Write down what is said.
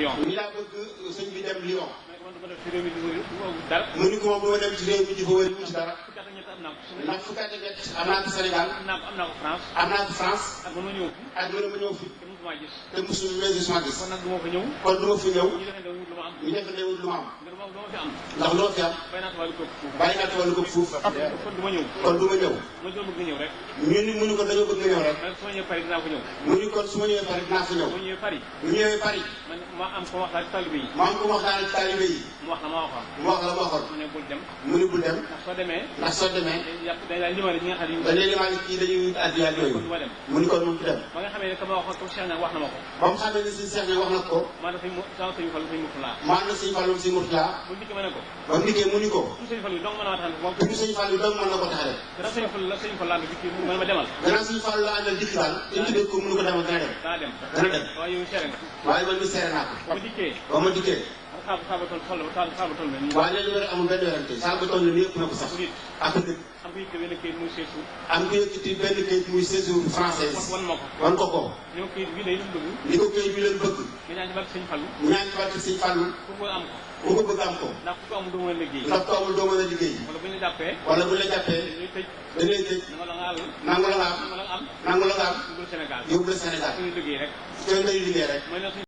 Lyon. ñu daa bëgg sëñ bi dem Lyon. man du ma def ci réew mi du dara. mu ni ko moom du ma dem ci réew mi di fa wëri mu ci dara. fukki at ak ñett am naa ko. ndax fukki at ak ñett am naa ko Sénégal. am naa ko France. am naa ko France. ak man ma ñëw fi. ak man ma ñëw fi. te mosuma gis. te mosuma gis. kon nag du ma fa ñëw. kon du ma fi ñëw. ñu defee wut lu ma am. ñu defee wut lu ma am. lu ma fi am. ndax loo fi am. bàyyi naa ko wàllu ko fuuf. bàyyi naa ko wàllu ko fuuf. kon du ma ñëw. kon du ma ñëw. ma doon bëgg nga ñëw rek. ñu ni mu ni ko dañoo bëgg nga ñëw rek. man su ma ñëwee Paris dinaa ko ñëw. mu ni kon su ma ñëwee Paris dinaa fa ñëw. bu ñëwee Paris. bu ñëwee Paris. man ma am ko waxtaan ci talibé yi. ma am ko waxtaan ci talibé yi. mu wax la ma waxoon. mu wax la ma waxoon. mu ne bul dem. mu ni bul dem. ndax soo demee. dañ lay limaale ñi nga xam ne. dañ leen limaale kii dañuy addi ak yooyu. du ma dem. mu ni kon moom du dem. ba nga xamee ne ka ma waxoon comme Cheikh Niang wax na ma ko. ba mu xamee ne si Cheikh Niang wax na ko. maanaam sëñ Fallu sëñ Murtala. maanaam sëñ Fallu sëñ Murtala. bu dikkee ma ne ko. ba mu dikkee mu ni ko. tudd sëñ Fallu dong mën a waxtaan moom. tudd sëñ Fallu dong mën na ko tax a def. gannaaw sëñ Fallu la sëñ Fallu ànd dikki mu ma demal. gannaaw sëñ Fallu la àndal dikk daal. te ñu tuddee ko mënu ko demal dana dem. dana dem. dana dem. waaye yow seere nga. waaye man mi seere naa ko. ba ma dikkee. ba ma dikkee. saaba toll na nii. waaye léegi loolu amul benn werante saaba toll na nii yëpp na ko sax. ak nit. am ko yëkkati benn kayit muy séjour. am ko yëkkati benn kayit muy séjour français. wan ma ko. wan ko ko. ni ko kayit bi lay bëgg. ni ko kayit bi leen bëgg. nga ñaan ci barke sëñ Fallu. ñaan ci barke sëñ Fallu. ku ko am ko. ku ko bëgg am ko. ndax ku ko amul doo mën a liggéey. ndax ko amul doo mën a liggéey. wala bu ñu la jàppee. wala bu la jàppee. dañuy tëj. dañ lay tëj. nangu la nga àll. nangu la nga am. nangu la nga am. nangu la nga am. yóbbu la Sénégal. yóbbu la Sénégal. fu ñu liggéey rek. te lay liggéey rek.